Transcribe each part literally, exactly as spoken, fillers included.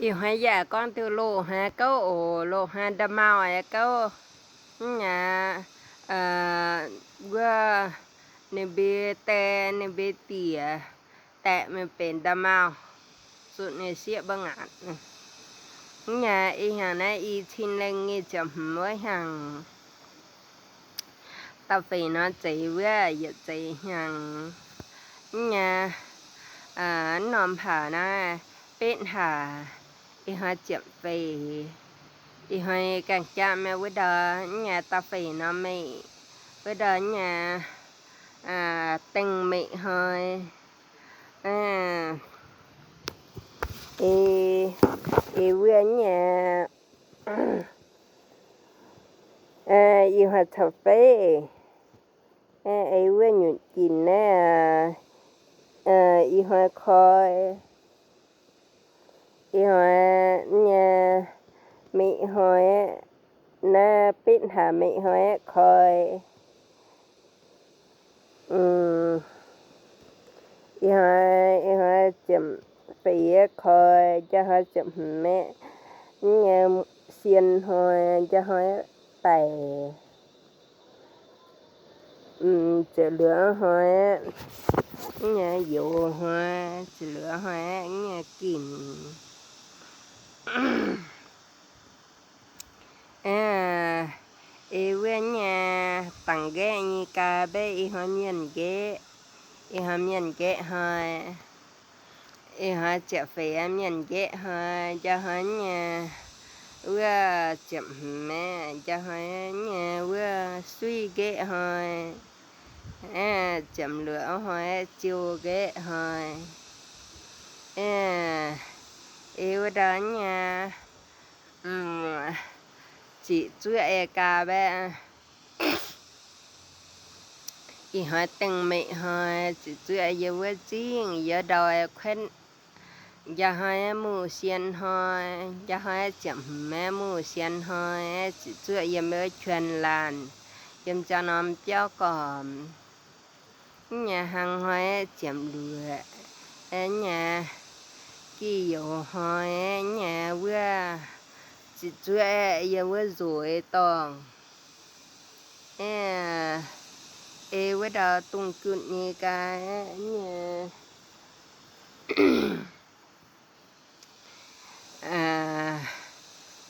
Ih hua dạk ꞌcóng ꞌtứ ꞌlộ hua ꞌcáu ổ, ꞌlộ hua đa mau é ꞌcáu. ꞌNhá, ꞌva ꞌnị bê ꞌtẹ ꞌnị bê tỉa, ꞌtẹ ꞌmí pên đa mau. ꞌSụt ꞌnị ꞌsịa báu ngặt. ꞌNhá ih hăng ꞌnị ꞌchí ꞌlẹng ꞌnị chăm hua hăng. Ta phi ꞌnọ ꞌchí ꞌva dú ꞌchí hăng. ꞌNhá, ꞌnọm hả ꞌnị, pít hả, ih hua chiam phi. Ih hua cang ꞌchạ ꞌmí ꞌva đa, ꞌnhá ta phi ꞌnọ ꞌmí, ꞌva đa ꞌnhá, ꞌtếng ꞌmí hôi. Ê, ê ꞌva ꞌnhá, ê, ih hua chảu phi. Ê, ê ꞌva nhụt kin ꞌnị, ê, ih hua khói. Ih hua ꞌnhá ꞌmí hôi, ꞌnị pít hả ꞌmí hôi khói. Ih hua, ih hua chiam phi khói, dú hua chiam ꞌmí, ꞌnhá siên hôi, dú hôi pay. Chaư lứa hôi, ꞌnhá dú hôi, chaư lứa hôi, ꞌnhá kin. Ê, ê ꞌva ꞌnhá tẳng ghé ꞌnị ca bé ih hua miên ghé, ih hua miên ghé hôi. Ê, hua chiam phi miên ghé hôi, dú hôi ꞌnhá ꞌva chiam ꞌmí, dú hôi ꞌnhá ꞌva ꞌsúi ghé hôi. Ê, chiam lứa hôi, chiu ghé hôi. Ê, ê ꞌva đa ꞌnhá, ꞌchí ꞌchua ê ca bé. Ih hua ꞌtếng ꞌmí hôi, ꞌchí ꞌchua dú ꞌva ꞌchính, dú đoi khuôn. Dú hôi ꞌmí siên hôi, dú hôi chiam ꞌmí ꞌmí siên hôi, ꞌchí ꞌchua dú ꞌva chuyên lan, dú ꞌchọ ꞌnọm piáo cỏm. ꞌNhá hăng hôi chiam lứa, ê ꞌnhá kỉ dú hôi, ê ꞌnhá ꞌva, ꞌchí ꞌchua dú ꞌva dối tỏng. Ê, ê ꞌva đa tung ꞌchụt ꞌnị ca, ê ꞌnhá.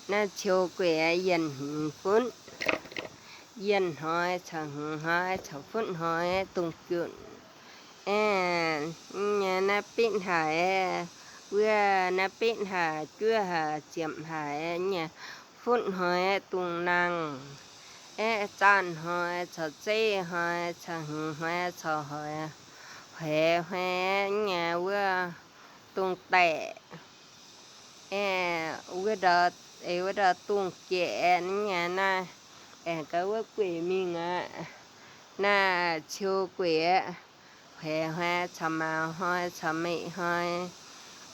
ꞌNhá chiu quê dán hứn phút, dán hôi, chaư hứn hôi, chaư phút hôi, tung ꞌchụt. Ê, ꞌnhá ꞌnị pít hả, ê, ꞌva ꞌnị pít hả, ꞌchua hả, chiam hả, ê ꞌnhá phút hôi, tung năng. Ê, chăn hôi, chaư ꞌchế hôi, chaư hứn hôi, chaư hôi, hôi hôi, ê ꞌnhá ꞌva tung ꞌtẹ. Ê, ꞌva đa, ê ꞌva đa tung ꞌchẹ, ê ꞌnhá ꞌnị, ê ꞌcọ ꞌva quê ꞌmí ngá, ꞌnị chiu quê, hôi hôi, chaư mau hôi, chaư ꞌmí hôi,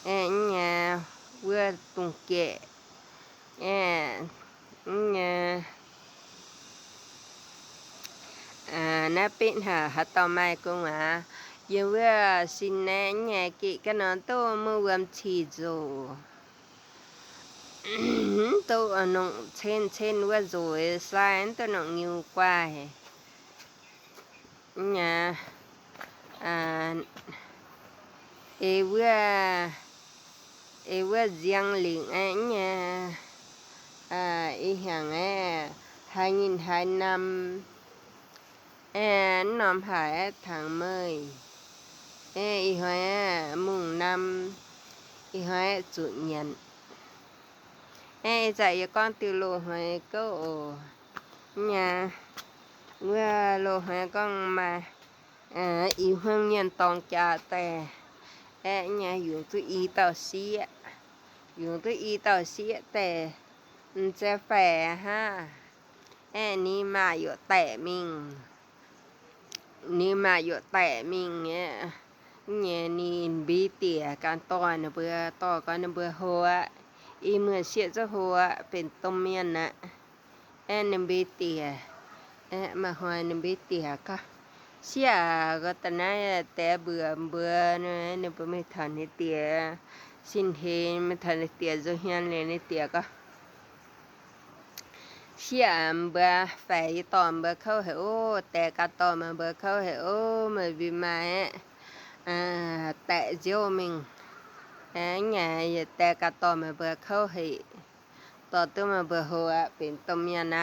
ê ꞌnhá ꞌva tung ꞌchẹ. Ê, ꞌnhá, ꞌnị pít hả, hả tỏ mai ꞌcọ ngá, dú ꞌva sin ꞌnị ꞌnhá kỉ cá ꞌnọ ꞌtố ꞌmí ꞌvam ꞌchí dú. ꞌTố ꞌnọng ꞌchên ꞌchên ꞌva dú, ê sai ꞌtố ꞌnọng ꞌnhíu quai. ꞌNhá, ê ꞌva, ê ꞌva ꞌdiếng ꞌlịng ê ꞌnhá, ê hăng ê, hai nghìn hai năm, ê ꞌnọm hả ê tháng mười, ê ih hôi ê mùng năm, ih hôi ê chủ nhật. Ê, ê dạy dú ꞌcóng ꞌtứ ꞌlộ hôi ꞌcáu ổ. ꞌNhá ꞌva ꞌlộ hôi ꞌcóng ꞌmá, ê, ih hương ꞌnhá tỏng ꞌchạ ꞌtẹ. Ê ꞌnhá dú ꞌtứ ih tảu sia, dú ꞌtứ ih tảu sia ꞌtẹ. ꞌChớ phe hả, ê ꞌnị ꞌmá dú ꞌtẹ ꞌmính. ꞌNị ꞌmá dú ꞌtẹ ꞌmính ê. ꞌNhá ꞌnị bí tiể căn ꞌtoi ꞌnị báu, ꞌtoi ꞌcọ ꞌnị báu hua. Ih ꞌmưa sia ꞌchớ hua pên ꞌtôm ꞌmiên ꞌnạ. Ê ꞌnị bí tiể, ê ꞌmá hôi ꞌnị bí tiể ꞌcọ. Sia ꞌcọ ta ꞌnị té bươn bươn ꞌnị, ꞌnị báu ꞌmí thon ꞌnị tiể. ꞌSịn ꞌhế ꞌmí ꞌthoi ꞌnị tiệc dú ꞌhiến ꞌlẹo ꞌnị tiệc ꞌcọ ꞌsịa ꞌmí báu phay ꞌtọ ꞌmí báu ꞌkhớu ꞌhế ꞌô, té cá ꞌtọ ꞌmí báu ꞌkhớu ꞌhế ꞌô, ꞌmí ꞌviạk ꞌmí é, té ꞌdiu ꞌmí é, ꞌnhá té cá ꞌtọ ꞌmí báu ꞌkhớu ꞌhế, ꞌtọ ꞌtứ ꞌmí báu hua pên ꞌtôm ꞌnhá ꞌnạ.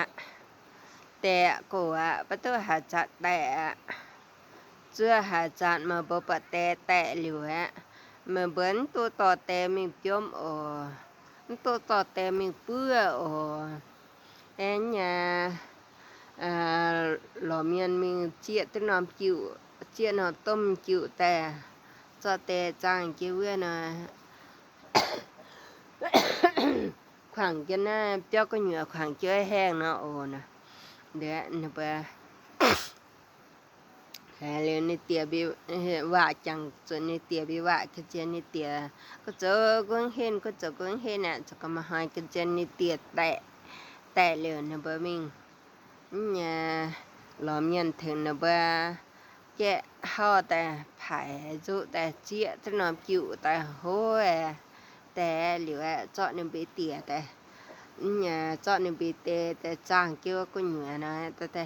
Té ꞌcọ ꞌva báu ꞌtứ ha ꞌchặt té ꞌchớ ha ꞌchặt ꞌmí báu pá té té ꞌlẹo é, ꞌmí báu ꞌtứ ꞌtọ té ꞌmí pióm ổ, ꞌtứ ꞌtọ té ꞌmí ꞌpứa ổ. É ꞌnhá, a, lỏ ꞌmiên ꞌmí ꞌchịa ꞌtứ ꞌnọm ꞌchịu, ꞌchịa ꞌnọm ꞌtôm ꞌchịu té, ꞌchọ té ꞌchang ꞌchí ꞌviạk ꞌnớ. Khuang ꞌchớ ꞌnớ, pió ꞌcọ nhua khuang ꞌchớ ꞌhéng ꞌnớ ổ ꞌnớ. Đé ꞌnị báu. Hé ꞌlẹo ꞌnị tiệc ꞌviạk, ꞌva chắng ꞌchu ꞌnị tiệc ꞌviạk ꞌva ꞌcọ ꞌchí ꞌnị tiệc. ꞌCọ ꞌchớ ꞌcốn ꞌhên, ꞌcọ ꞌchớ ꞌcốn ꞌhên ꞌnạ, ꞌchớ ꞌcọ ꞌmá ꞌhọi ꞌcọ ꞌchí ꞌnị tiệc té, té ꞌlẹo ꞌnị báu ꞌmí. ꞌNhá, lỏ ꞌmiên thử ꞌnị báu. ꞌCẹ ꞌháu té, phay dú té, ꞌchịa ꞌtứ ꞌnọm ꞌchịu té, hô é, té ꞌlẹo é, ꞌchọ ꞌnị báu tiệc té. ꞌNhá, ꞌchọ ꞌnị báu té, té ꞌchang ꞌchí ꞌcọ nhua ꞌnớ té té.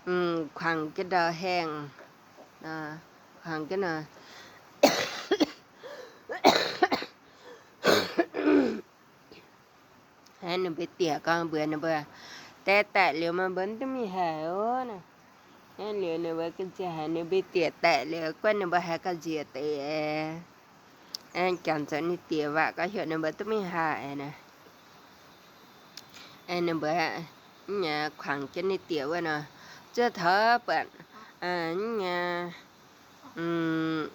Ừm, khuang ꞌchớ đaư ꞌhéng. Ơ, khuang ꞌchớ ꞌnớ. Hé ꞌnị báu tiệc ꞌcọ báu ꞌnị báu. Té té ꞌlẹo ꞌmí báu ꞌtứ ꞌmí hả ꞌnớ. Hé ꞌlẹo ꞌnị báu ꞌcọ ꞌchí hả ꞌnị báu tiệc té ꞌlẹo ꞌquá ꞌnị báu hả ꞌcọ ꞌdệt té. É chắng ꞌchu ꞌnị tiệc ꞌva ꞌcọ ꞌhiạk ꞌnị báu ꞌtứ ꞌmí hả é ꞌnớ. É ꞌnị báu, ꞌnhá khuang ꞌchớ ꞌnị tiệc ꞌva ꞌnớ. ꞌChớ thả báu, a, ꞌnhá, ừm,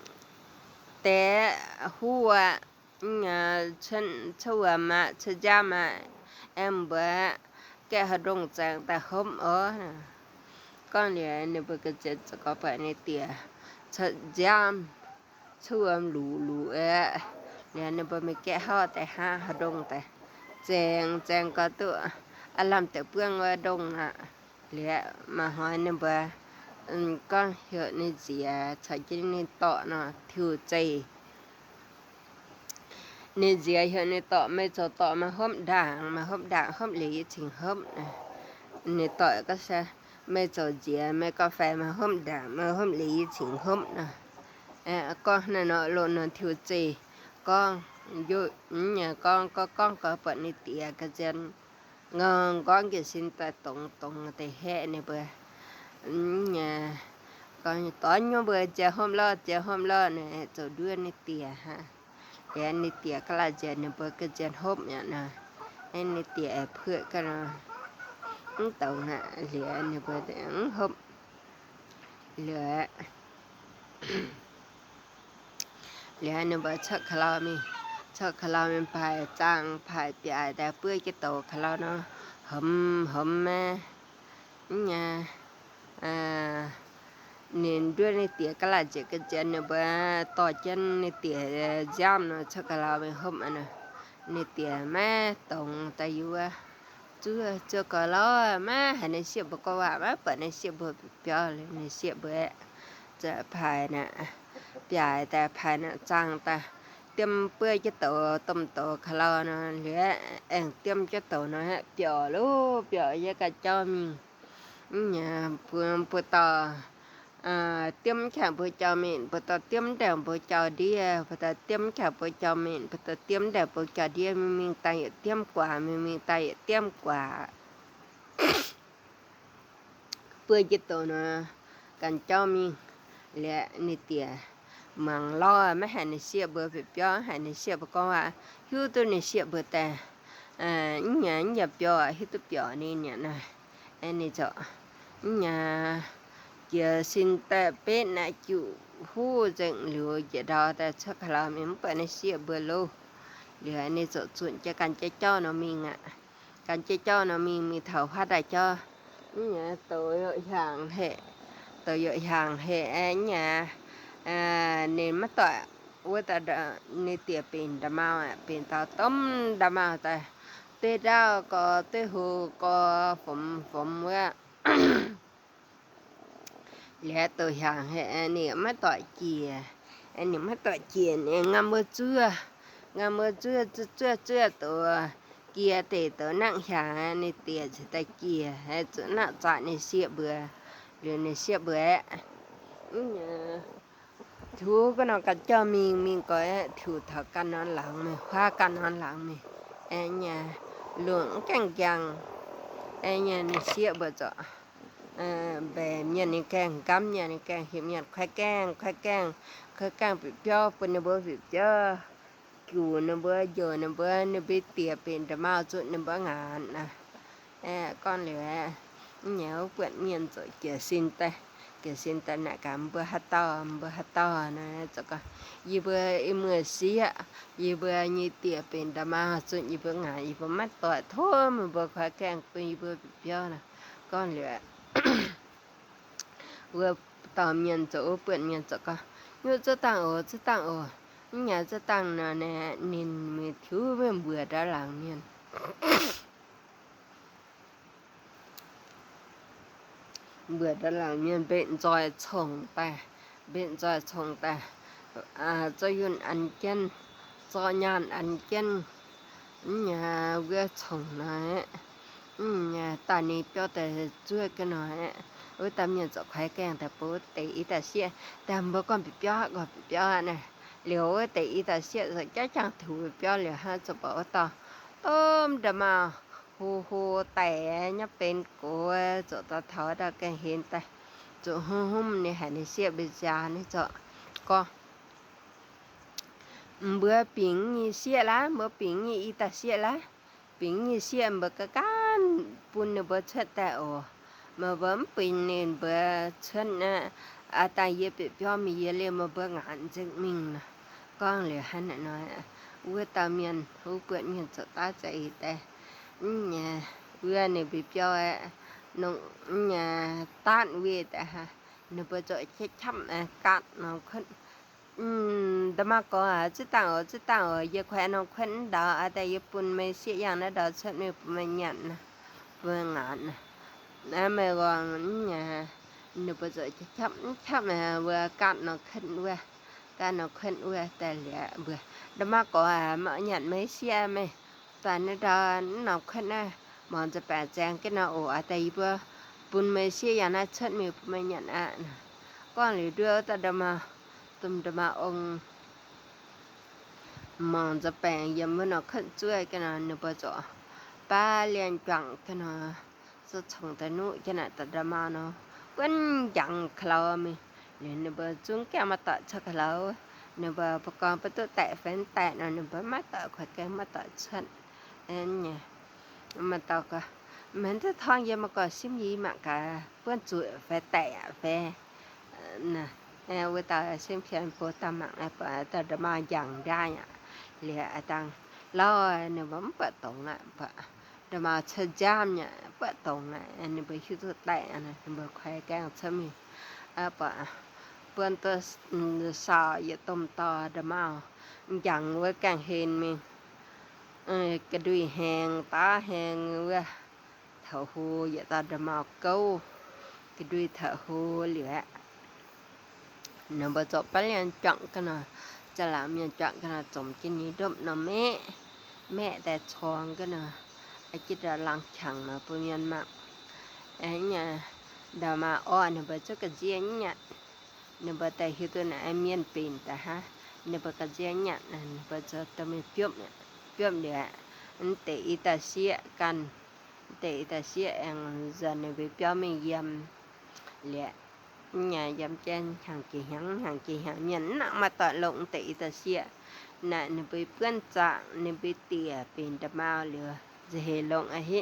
té hua ꞌnhá, ꞌchớ, ꞌchớ ꞌva ꞌmá, ꞌchớ ꞌdám ꞌmá, é báu, ꞌkẹ hả ꞌdọng chắng ta ꞌhốm ó ꞌnớ. ꞌCọ ꞌlẹo ꞌnị báu ꞌcọ ꞌchí ꞌchọ ꞌcọ báu ꞌnị tiệc, ꞌchớ ꞌdám, ꞌchớ ꞌva lú lú é, ꞌlẹo ꞌnị báu ꞌmí ꞌkẹ ꞌháu té hả hả ꞌdọng té. Chắng, chắng ꞌcọ ꞌtứ, a, ꞌlắm té ꞌpứng ꞌva ꞌdọng ꞌnạ. ꞌLẹo ꞌmá ꞌhọi ꞌnị báu, ừm, ꞌcọ ꞌhiạk ꞌnị ꞌdệt, ꞌchọ ꞌchí ꞌnị ꞌtọ ꞌnớ, thiu ꞌchí. ꞌNị ꞌdệt ꞌhiạk ꞌnị ꞌtọ, ꞌmí ꞌchọ ꞌtọ ꞌmá ꞌhốm đang, ꞌmá ꞌhốm đang, ꞌhốm ꞌlí ꞌchí ꞌhốm ꞌnớ. ꞌNị ꞌtọ ꞌcọ ꞌsá, ꞌmí ꞌchọ ꞌdệt, ꞌmí ꞌcọ phay ꞌmá ꞌhốm đang, ꞌmá ꞌhốm ꞌlí ꞌchí ꞌhốm ꞌnớ. É, ꞌcọ ꞌnặn ꞌnớ, ꞌlụk ꞌnớ thiu ꞌchí. ꞌCọ, dú, ꞌnhá, ꞌcọ, ꞌcọ, ꞌcọ, ꞌcọ báu ꞌnị tiệc ꞌcọ ꞌchí ꞌngóng ꞌcọ ꞌsịn ta tông tông té hé ꞌnị báu. ꞌNhá, ꞌcọ ꞌnhá tó ꞌnhá báu ꞌchí ꞌhốm ꞌló, ꞌchí ꞌhốm ꞌló ꞌnớ, ꞌchọ ꞌdứa ꞌnị tiệc hả. Té ꞌnị tiệc ꞌcọ ꞌlạ ꞌchí ꞌnị báu ꞌcọ ꞌchí ꞌhốm ꞌnhá ꞌnớ. É ꞌnị tiệc é ꞌpưa ꞌcọ ꞌnớ. ꞌMí tông hả, ꞌlẹo ꞌnị báu té ꞌhốm. ꞌLẹo ꞌlẹo ꞌnị báu ꞌchọ khả ꞌlau ꞌmí, ꞌchọ khả ꞌlau ꞌmí pay chắng pay piai té ꞌpưa ꞌchí tô khả ꞌlau ꞌnớ. Hốm, hốm ꞌmá. ꞌNhá, a, ꞌnị ꞌdứa ꞌnị tiệc ꞌcọ ꞌlạ ꞌchí ꞌcọ ꞌchí ꞌnị báu ꞌtọ ꞌchí ꞌnị tiệc, ơ, ꞌdám ꞌnớ ꞌchọ khả ꞌlau ꞌmí hốm ꞌnớ. ꞌNị tiệc ꞌmá tông ta dú ꞌva ꞌchớ, ꞌchớ ꞌcọ ꞌló ꞌmá hả ꞌnị sia báu ꞌcọ ꞌva ꞌmá báu ꞌnị sia báu pió ꞌlẹo ꞌnị sia báu é. ꞌChớ pay ꞌnạ, piai té pay ꞌnạ chắng ta ꞌtiếm ꞌpưa ꞌchí tô tôm tô khả ꞌlau ꞌnớ ꞌlẹo, eng ꞌtiếm ꞌchí tô ꞌnớ hả, pió ꞌlụk, pió ꞌdệt ꞌcọ ꞌchọ ꞌmí. ꞌNhá, ꞌpưa, ꞌpưa ꞌtọ, a, ꞌtiếm ꞌchọ báu ꞌchọ ꞌmí, ꞌpưa ꞌtọ ꞌtiếm đảy báu ꞌchọ đi, ꞌpưa ꞌtọ ꞌtiếm ꞌchọ báu ꞌchọ ꞌmí, ꞌpưa ꞌtọ ꞌtiếm đảy báu ꞌchọ đi, ꞌmí ꞌmí ta ꞌtiếm ꞌquá, ꞌmí ꞌmí ta ꞌtiếm ꞌquá. ꞌPưa ꞌchí tô ꞌnớ, căn ꞌchọ ꞌmí, ꞌlẹo ꞌnị tiệc măng ꞌló ꞌmá hả ꞌnị sia báu pay pió, hả ꞌnị sia báu ꞌcọ ꞌva, ꞌhiếu ꞌtứ ꞌnị sia báu té, a, ꞌnhá, ꞌnhá pió, ꞌhiếu ꞌtứ pió ꞌnị ꞌnhá ꞌnớ. É ꞌnị ꞌchọ, ꞌnhá, ꞌchí ꞌsịn té pên ꞌnạ ꞌchu hú ꞌdệt ꞌlẹo ꞌchí đaư té ꞌchọ khả ꞌlau ꞌmí báu ꞌnị sia báu ꞌlụk. ꞌLẹo ꞌnị ꞌchọ ꞌchún ꞌchí căn ꞌchí ꞌchọ ꞌnớ ꞌmí ꞌnạ. Căn ꞌchí ꞌchọ ꞌnớ ꞌmí, ꞌmí thảu ꞌhọt đảy ꞌchọ. ꞌNhá, tô ꞌdệt ꞌhang ꞌhế, tô ꞌdệt ꞌhang ꞌhế é ꞌnhá. A, ꞌnị ꞌmá ꞌtọ, ꞌva ta đa, ꞌnị tiệc pên đa ꞌmao ꞌnạ, pên ta tôm đa ꞌmao ta. ꞌTếng đao ꞌcọ, ꞌtếng hu ꞌcọ, phốm, phốm ꞌva. ꞌLẹo tô ꞌdệt ꞌhang ꞌhế é ꞌnị ꞌmá ꞌtọ ꞌchí, é ꞌnị ꞌmá ꞌtọ ꞌchí ꞌnị ngắm báu ꞌchưa. ꞌNgam ꞌmưa ꞌchưa ꞌchưa ꞌchưa ꞌchưa ꞌtố, ꞌkiê ꞌtẹ ꞌtố ꞌnặn hả, ꞌnị ꞌtiê ꞌchí ta ꞌkiê, hả, ꞌchớ ꞌnặn ꞌchạ ꞌnị ꞌsiạk bươn, ꞌlẹo ꞌnị ꞌsiạk bươn. Ư, ꞌnhá, thu ꞌcọ ꞌnọ ꞌcọ ꞌchọ ꞌminh ꞌminh ꞌcọ, ê, thu thảu ꞌcắn ꞌnón lăng ꞌmí, ꞌhua ꞌcắn ꞌnón lăng ꞌmí. Ê, ꞌnhá, ꞌluống ꞌkeng kiang. Ê, ꞌnhá, ꞌnị ꞌsiạk bươn ꞌchọ. Ê, bẻo ꞌmí ꞌnị ꞌkeng, ꞌcắm ꞌmí ꞌnị ꞌkeng, ꞌhịt ꞌmí ꞌkhoai ꞌkeng, ꞌkhoai ꞌkeng, ꞌkhoai ꞌkeng ꞌpi ꞌpió, ꞌpứng ꞌnị báu ꞌpi ꞌpió. Cu ꞌnị báu, dú ꞌnị báu, ꞌnị báu ꞌtiê pên đa ꞌmá ꞌchu ꞌnị báu ngán ꞌnớ. Ê, ꞌcón ꞌlẹo, ê, ꞌnhá ꞌpưa ꞌmí ꞌchọ ꞌkiê ꞌsịn ꞌtẹ, ꞌkiê ꞌsịn ꞌtẹ ꞌnặn ꞌcắm báu hák ꞌtọ, báu hák ꞌtọ ꞌnớ, ꞌchọ ꞌcọ. ꞌDí báu ꞌmưa ꞌsiạk, ꞌdí báu ꞌnị ꞌtiê pên đa ꞌmá ꞌchu ꞌnị báu ngán, ꞌdí báu ꞌmá ꞌtoi, ꞌthô ꞌmí báu ꞌkhoai ꞌkeng, ꞌpứng ꞌdí báu ꞌpi ꞌpió ꞌnớ. ꞌCón ꞌlẹo, ꞌva ꞌtọ ꞌmí ꞌchọ, ꞌpưa ꞌmí ꞌchọ ꞌcọ. ꞌNhú ꞌchớ ꞌtáng ổ, ꞌchớ ꞌtáng ổ. ꞌNhá ꞌchớ ꞌtáng ꞌnọ ꞌnị, ꞌnịn ꞌmí thu ꞌmí bươn đa lăng ꞌmí. Bươn đa lăng ꞌmí bết ꞌchoi chông ꞌtẹ, bết ꞌchoi chông ꞌtẹ. Ơ, ꞌchọ dún ăn ꞌchiến, ꞌchọ nhẳn ăn ꞌchiến. ꞌNhá ꞌva chông ꞌnớ, ꞌnhá ta ꞌnị ꞌpi ꞌtẹ ꞌchua ꞌcọ ꞌnọ. Ơ, ta ꞌmí ꞌchọ ꞌkhoai ꞌkeng ꞌtẹ ꞌpưa ꞌtẹ ꞌí ta ꞌsiạk, ꞌtẹ báu ꞌcọ ꞌpi ꞌpió, ꞌcọ ꞌpi ꞌpió ꞌnớ. ꞌLẹo ꞌtẹ ꞌí ta ꞌsiạk ꞌchọ ꞌchá chắng thu ꞌpi ꞌpió ꞌlẹo hák ꞌchọ báu ꞌtọ. Tôm đa ꞌmá hu hu ꞌtẹ ꞌnhá pên cô, ꞌchọ ꞌtọ thảu ꞌtọ ꞌkeng hên ꞌtẹ. ꞌCọ ꞌhụ ꞌhụ ꞌnị hảư ꞌnị ꞌsiạk bươn ꞌchọ ꞌnị ꞌchọ. ꞌCọ báu pính ꞌnị ꞌsiạk ꞌlá, báu pính ꞌnị ꞌí ta ꞌsiạk ꞌlá. Pính ꞌnị ꞌsiạk báu ꞌcọ ꞌcắn, ꞌpứng ꞌnị báu ꞌchớt ꞌtẹ ổ. ꞌMá báu pính ꞌnị báu ꞌchớt ꞌnớ. A ta ꞌdệt ꞌpi ꞌpió ꞌmí ꞌdệt ꞌlẹo ꞌmá báu ngán ꞌdệt ꞌminh ꞌnớ. ꞌCón ꞌlẹo hák ꞌnặn ꞌnớ. ꞌVa ꞌtáng ꞌmí, ꞌpưa ꞌmí ꞌchọ ta ꞌchái ꞌtẹ. ꞌNhá, ꞌva ꞌnị ꞌpi ꞌpió ꞌnọng, ꞌnhá, ꞌtáng ꞌva ꞌtẹ hả. ꞌNị báu ꞌchọ ꞌchí chăm, ê, ꞌcắn ꞌnọng khửn. Ư, đa ꞌmá ꞌcọ hả, ꞌchớ ꞌtáng ổ, ꞌchớ ꞌtáng ổ, ꞌdệt ꞌkhoai ꞌnọng khửn đaư, a ꞌtẹ ꞌdệt ꞌpứng ꞌmí ꞌsiạk dáng ꞌnớ đaư, ꞌchớt ꞌmí ꞌpứng ꞌmí nhẳn ꞌnớ, ꞌpứng ngán ꞌnớ. ꞌNhá ꞌmí ꞌcọ, ꞌnhá, ꞌnị báu ꞌchọ ꞌchí chăm, chăm, ê, ꞌva ꞌcắn ꞌnọng khửn ꞌva, ꞌcắn ꞌnọng khửn ꞌva, ꞌtẹ ꞌlẹo bươn. Đa ꞌmá ꞌcọ hả, ꞌmá nhẳn ꞌmí ꞌsiạk ꞌmí. ꞌTan ꞌnị đaư ꞌnọng khửn ꞌnớ, mong ꞌchọ pên chang ꞌcọ ꞌnọ ổ, a ꞌtẹ ꞌdệt ꞌpứng ꞌmí ꞌsiạk dáng ꞌnớ ꞌchớt ꞌmí ꞌpứng ꞌmí nhẳn ꞌnớ. ꞌCón ꞌlẹo ꞌlẹo ta đa ꞌmá, tôm đa ꞌmá ꞌnọng mong ꞌchọ pên ꞌdệt ꞌpứng ꞌnọng khửn ꞌchua ꞌcọ ꞌnọ, ꞌnị báu ꞌchọ. ꞌPa ꞌlian chuang ꞌcọ ꞌnọ, ꞌchọ chông ta ꞌnụ ꞌcọ ꞌnọ ta đa ꞌmá ꞌnọ. ꞌCốn dăng khlau ꞌmí. ꞌLẹo ꞌnị báu ꞌchung ꞌcọ ꞌmá ꞌtọ ꞌchọ khlau. ꞌNị báu ꞌpọ ꞌcọ ꞌpọ ꞌtụ ꞌtẹ phén ꞌtẹ ꞌnọ, ꞌnị báu ꞌmá ꞌtọ ꞌkhoai ꞌkeng ꞌmá ꞌtọ ꞌchớt. Ê, ꞌnhá. ꞌMá ꞌtọ ꞌcọ, ꞌmen ꞌtẹ ꞌthong ꞌdệt ꞌmá ꞌcọ ꞌsím ꞌdệt ꞌmá ꞌcọ, ꞌpứng ꞌchu phén ꞌtẹ phén. ꞌNhá. Ê, ꞌva ta ꞌsím phiên ꞌpưa ta ꞌmặc ꞌnớ, ꞌpưa ta đa ꞌmá dăng đa ꞌnhá. ꞌLẹo a ꞌtáng ꞌló ꞌnị báu ꞌmá ꞌpưa tông ꞌnớ, ꞌpưa đa ꞌmá ꞌchớ dăm ꞌnhá, ꞌpưa tông ꞌnớ, ê, ꞌnị báu ꞌhụ ꞌtụ ꞌtẹ ꞌnớ, ꞌnị báu ꞌkhoai ꞌkeng ꞌchớ ꞌmí. Ơ, ꞌpưa, ꞌpưa ꞌtô, ư, sau ꞌdệt tôm ꞌtọ đa ꞌmá dăng ꞌva ꞌkeng hên ꞌmí. Ơ, ꞌcọ đuôi heng, ta heng ꞌva. Thảu hu ꞌdệt ta đa ꞌmá ꞌcọ. ꞌCọ đuôi thảu hu ꞌlẹo. ꞌNọ báu ꞌchọ ꞌpá ꞌlian chuang ꞌcọ ꞌnọ. ꞌChớ ꞌlạ ꞌlian chuang ꞌcọ ꞌnọ chôm kin ꞌnị đốm ꞌnọ ꞌmí. ꞌMí ꞌtẹ chong ꞌcọ ꞌnọ. A ꞌchí đa lăng chăng ꞌnọ ꞌpưa ꞌmí ꞌmặc. Ê, ꞌnhá, đa ꞌmá ók ꞌnị báu ꞌchọ ꞌcọ ꞌdệt ꞌnhá. ꞌNị báu ꞌtẹ ꞌhụ ꞌtụ ꞌnọ ꞌmí pên ta hả. ꞌNị báu ꞌcọ ꞌdệt ꞌnhá, ꞌnị báu ꞌchọ ꞌtô ꞌmí piốm ꞌnhá. Piốm ꞌlẹo. ꞌNhá ꞌtẹ ꞌí ta ꞌsiạk ꞌcắn. ꞌNhá ꞌtẹ ꞌí ta ꞌsiạk ꞌnhá ꞌdệt ꞌnị báu piốm ꞌmí ꞌdệt ꞌlẹo. ꞌNhá ꞌdệt ꞌchí hăng ꞌchí hăng, hăng ꞌchí hăng, ꞌnhá ꞌnặn ꞌmá ꞌtọ ꞌlống ꞌnhá ꞌtẹ ꞌí ta ꞌsiạk. ꞌNhá ꞌnị báu ꞌpưa ꞌchạ, ꞌnị báu ꞌtiê pên đa ꞌmá ꞌlẹo. ꞌDệt hê ꞌlống a ꞌhế.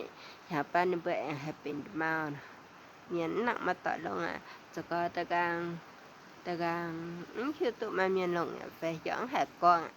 Hả ꞌpá ꞌnị báu ꞌnhá hê pên đa ꞌmá ꞌnọ. ꞌNhá ꞌnặn ꞌmá ꞌtọ ꞌlống ꞌnhá. ꞌCọ ꞌcọ ta ꞌcáng, ta ꞌcáng, ư, ꞌhụ ꞌtụ ꞌmá ꞌnhá ꞌlống ꞌnhá, phé dáng hả ꞌcọ ꞌnhá.